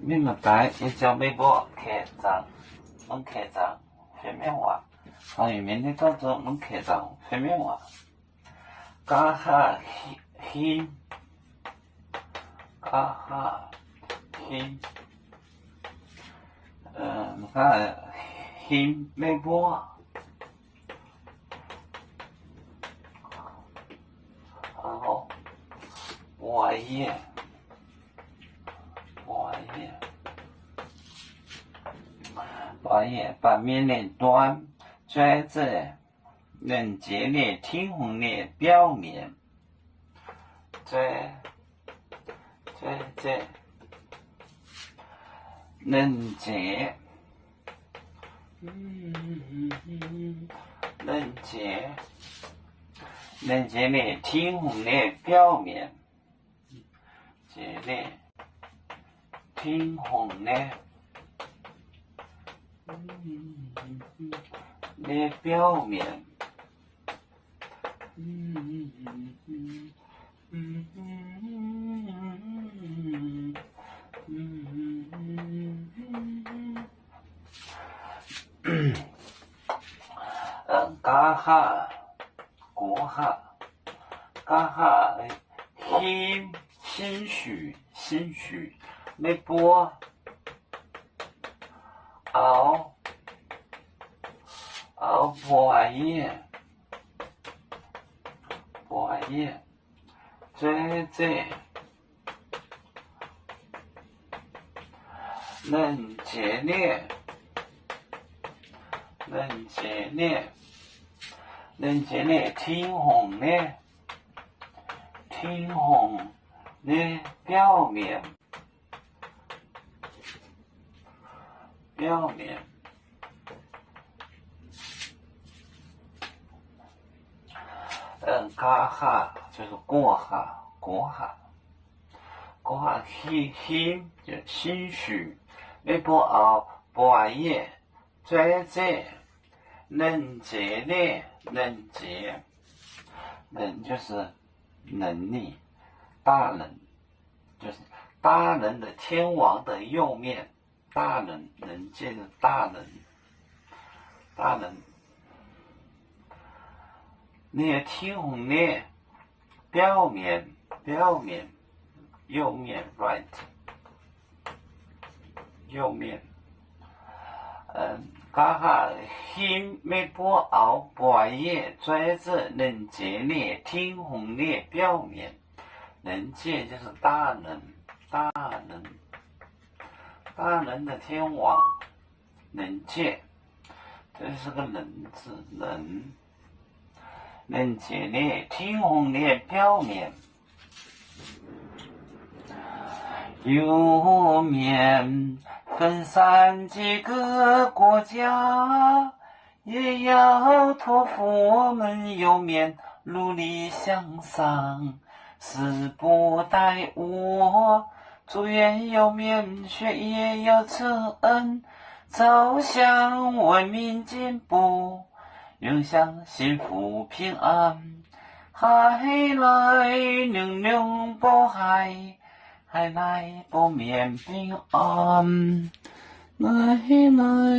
Mienh muoz-doic, yie ziouc meih mbuo kaeqv nzaangc, longc kaeqv nzaangc fiev mienv waac. Mienh nyei gorngv zuqc longc kaeqv nzaangc fiev mienv waac. Nqa'haav him, nqa'haav him, him meih mbuo. Buatc yie, buatc yie, buatc yie, baamh mienh ninh dorn zueiz zeiv, lengc jiex ninh Tin-Hungh ninh biauv mienh. Zueiz, zueiz zeiv, lengc jiex, lengc jiex, lengc jiex ninh Tin-Hungh ninh biauv mienh. Jiex ninh Tin-Hungh ninh, ninh biauv mienh. Nqa'haav, nqa'haav, nqa'haav him, 心许, 心许, meih mbuo. Auv, auv buatc yie, buatc yie, zueiz zeiv, lengc jiex ninh, lengc jiex ninh, lengc jiex ninh Tin-Hungh ninh, Tin-Hungh ninh biauv mienh, biauv mienh. Nqa'haav, 就是过客, 过客, 过客 him, him, 心许, meih mbuo auv buatc yie, zueiz zeiv, lengc jiex ninh, lengc jiex, 能就是能力, 大能, 就是大能的天王的右面, 大能, 能见的大能, 大能. Ninh Tin-Hungh ninh biauv mienh, biauv mienh, 右面, right, 右面. Nqa'haav him meih mbuo auv buatc yie, zueiz zeiv, lengc jiex ninh Tin-Hungh ninh biauv mienh. 能见就是大能, 大能, 大能的天王, 能见, 这是个能字, 能. Lengc jiex ninh Tin-Hungh ninh biauv mienh. 有面分散几个国家，也要托付我们右面努力向上，死不带我，祝愿右面血液有慈恩，朝向文明进步，永享幸福平安。海来，永永不海，海来不免平安。海来，